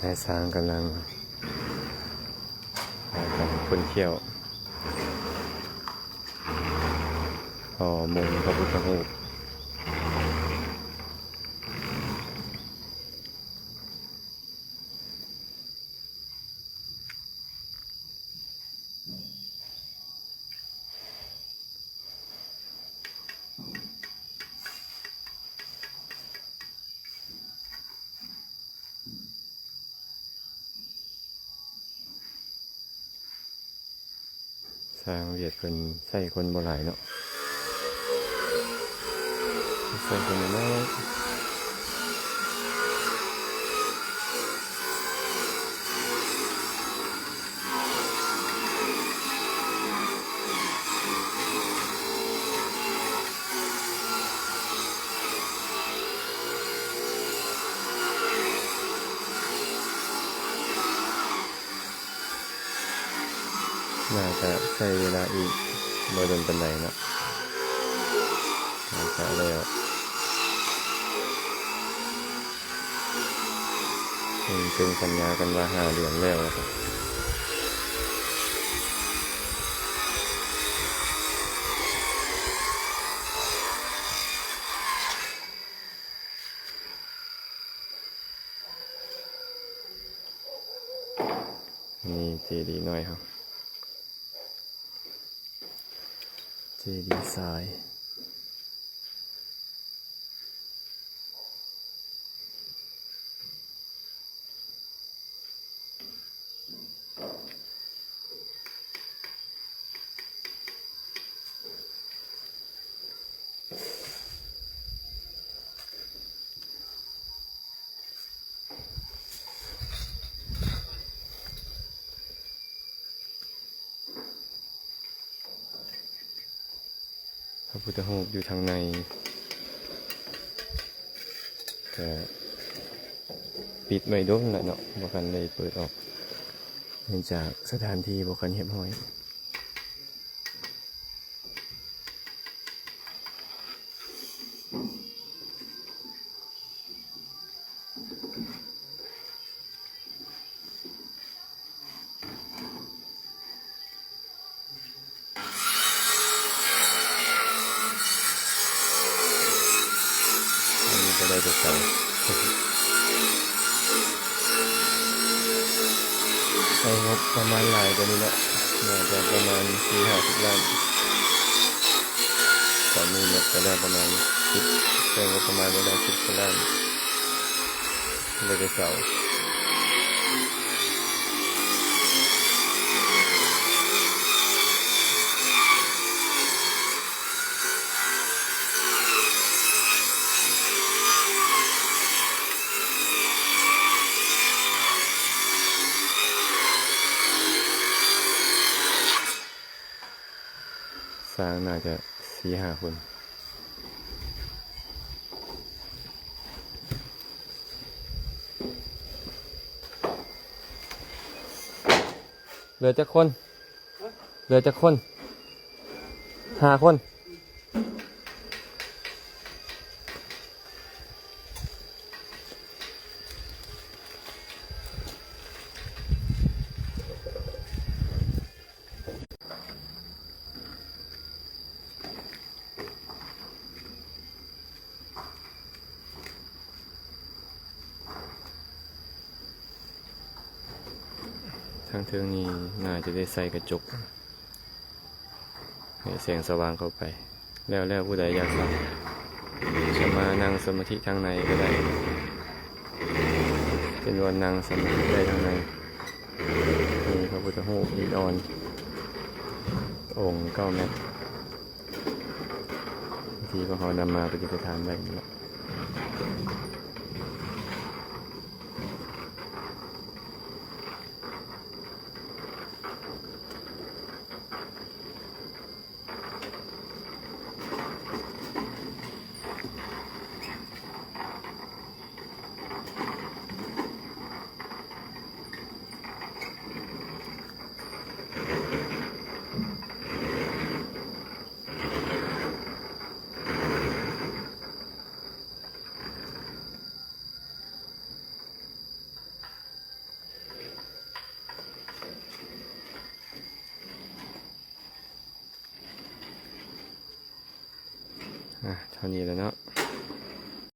ນາຍຊ່າງກຳລັງພາກັນຂົນຂ້ຽວ ຫໍ່ມຸງພະພຸດທະຮູບ. ຊ່າງວຽກເພິ່ນໃຊ້ຄົນບໍ່ຫຼາຍເນາະ ໃຊ້ຄົນນ້ອຍໆ. ໜ້າຈະໃຊ້ເວລາອີກບໍ່ດົນປານໃດເນາະ ໜ້າຈະແລ້ວ. ເພິ່ນເຊັນສັນຍາກັນວ່າຫ້າເດືອນແລ້ວວ່າຊັ້ນ. ນີ້ເຈດີນ້ອຍເຮົາ ເຈດີຊາຍ. ພະພຸດທະຮູບຢູ່ທາງໃນ ກະປິດໄວ້ດົນແລ້ວເນາະ ບໍ່ທັນໄດ້ເປີດອອກ ເນື່ອງຈາກສະຖານທີ່ບໍ່ຄ່ອຍຮຽບຮ້ອຍ. ອັນນີ້ກະໄດ້ແຕ່ເກົ່າ ໃຊ້ງົບປະມານຫຼາຍກວ່ານີ້ເນາະ ໜ້າຈະປະມານສີ່ຫ້າສິບລ້ານ. ຕອນນີ້ໝົດໄປແລ້ວປະມານສິບ ໃຊ້ງົບປະມານໄປແລ້ວສິບກວ່າລ້ານ ເລີຍໄປເຊົາ. ຊ່າງໜ້າຈະສີ່ຫ້າຄົນ ເຫຼືອຈັກຄົນ? ເຫຼືອຈັກຄົນ? ຫ້າຄົນ. ທາງເທິງນີ້ໜ້າຈະໄດ້ໃສ່ກະຈົກ ໃຫ້ແສງສະຫວ່າງເຂົ້າໄປ. ແລ້ວ ແລ້ວຜູ້ໃດຢາກສະ ສາມາດນັ່ງສະມາທິທາງໃນກະໄດ້ ເປັນບ່ອນນັ່ງສະມາທິໄດ້ທາງໃນ. ມີພະພຸດທະຮູບຫີນອ່ອນ ອົງເກົ້າແມັດ ທີ່ພວກເຮົານຳມາປະດິດຖະຖານໄວ້ນີ້ແຫຼະ. ເ ອ່າ ເທົ່ານີ້ແຫຼະເນາະ.